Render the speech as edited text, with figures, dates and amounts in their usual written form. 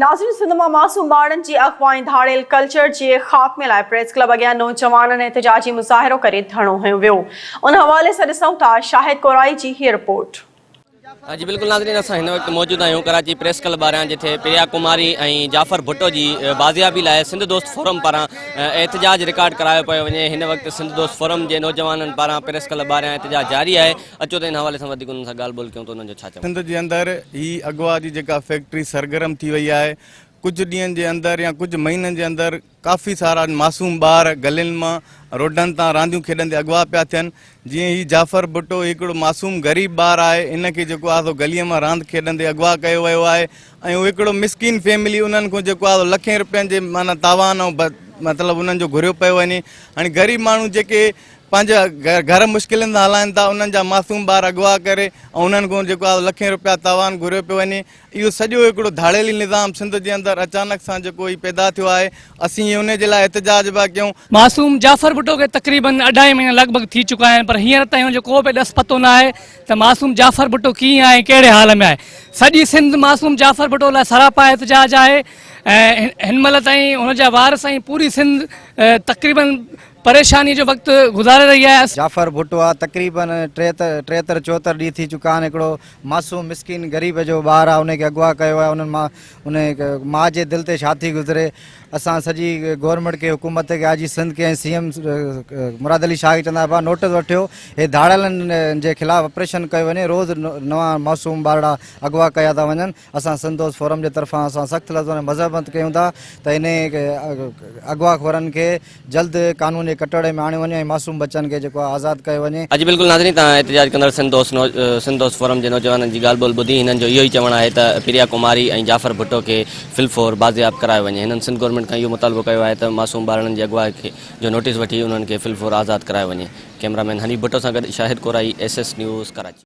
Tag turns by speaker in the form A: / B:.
A: ناظرين سنڌ مان معصوم ٻارڙن جي اغوا ۽ ڌاڙيل ڪلچر جي خاتمي لاء پريس ڪلب اڳيان نوجوانن احتجاجي مظاهرو ڪري ڌرڻو هنيو ويو ان حوالي سان ڏسون ٿا شاهد ڪورائي جي هي رپورٽ.
B: جي بلڪل ناظرين اسان هن وقت موجود آهيون ڪراچي پريس ڪلب ٻاهريان جتي پريا ڪماري ۽ جعفر ڀٽو جي بازيابي لاء سنڌ دوست فورم پاران احتجاج رڪارڊ ڪرايو پيو وڃي هن وقت سنڌ دوست فورم جي نوجوانن پاران پريس ڪلب ٻاهريان احتجاج جاري آهي اچو ته ان حوالي سان وڌيڪ انهن سان ڳالهه ٻولهه ڪيون ته انهن جو ڇا چوڻ.
C: سنڌ جي اندر هي اغوا جي جيڪا فيڪٽري سرگرم ٿي وئي آهي ڪجهه ڏينهن جي اندر يا ڪجهه مهينن جي اندر ڪافي سارا معصوم ٻار گلين مان روڊن تان رانديون کيڏندي اغوا پيا ٿين جيئن هي جعفر ڀٽو هڪڙو معصوم غريب ٻار آهي ان کي جيڪو آهي سو گلي مان راند کيڏندي اغوا ڪيو ويو آهي ۽ هو هڪڙو مسڪين فيملي انهن کان جيڪو آهي سو لکين روپين جي معنيٰ تاوان ۽ مطلب انهن جو گهريو پيو وڃي هاڻي غريب ماڻهو جيڪي پنهنجا گهر مشڪلن سان هلائن ٿا انهن جا معصوم ٻار اغوا ڪري ۽ انهن کان جيڪو آهي لکين روپيا تاوان گهريو پيو وڃي اهو سڄو هڪڙو ڌاڙيلي نظام سنڌ جي اندر اچانڪ سان جيڪو هي پيدا ٿيو آهي اسين ان جي لاء احتجاج پيا ڪيون.
D: معصوم جعفر ڀٽو کي تقريبن اڍائي مهينا لڳ ڀڳ ٿي چڪا آهن پر هينئر تائين ان جو ڪو به ڏس پتو نه آهي ته معصوم جعفر ڀٽو ڪيئن آهي ۽ ڪهڙي حال ۾ آهي سڄي سنڌ معصوم جعفر ڀٽو لاء سراپا احتجاج آهي ۽ هن مهل تائين هن جا وارث ۽ پوري سنڌ تقريبن پريشاني جو وقت گذاري رهي آهي.
E: جعفر ڀٽو آ تقريبن 73 74 ڏينهن ٿي چڪا آهن هڪڙو معصوم مسڪين غريب جو ٻار آ ان کي اغوا ڪيو آهي انهن مان ان ماء جي دل تي ڇا ٿي گذري اسان سڄي گورنمينٽ کي حڪومت کي آء جي سنڌ کي ۽ سي ايم مراد علي شاهه کي چوندا ڀا نوٽس وٺيو هي ڌاڙيلن جي خلاف آپريشن ڪيو وڃي روز نوان معصوم ٻارڙا اغوا ڪيا ٿا وڃن اسان سنڌ دوست فورم جي طرفان اسان سخت لفظن ۾ مذمت ڪيون ٿا ته انهي اغوا خورن کي جلد قانون جي ڪٽهڙي ۾ آڻيو وڃي ۽ معصوم ٻچن کي جيڪو آهي آزاد ڪيو وڃي.
B: اڄ بلڪل ناظرين تان احتجاج ڪندڙ سنڌ دوست سنڌ دوست فورم جي نوجوانن جي ڳالهه ٻولهه ٻڌي هنن جو اهو ئي چوڻ آهي ته پريا ڪماري ۽ جعفر ڀٽو کي في الفور بازياب ڪرايو وڃي هنن سنڌ گورنمينٽ کان اهو مطالبو ڪيو آهي ته معصوم ٻارڙن جي اغوا کي جو نوٽيس وٺي انهن کي في الفور آزاد ڪرايو وڃي ڪئميرا مين حنيف ڀٽو سان گڏ Shahid Korai S S news Karachi.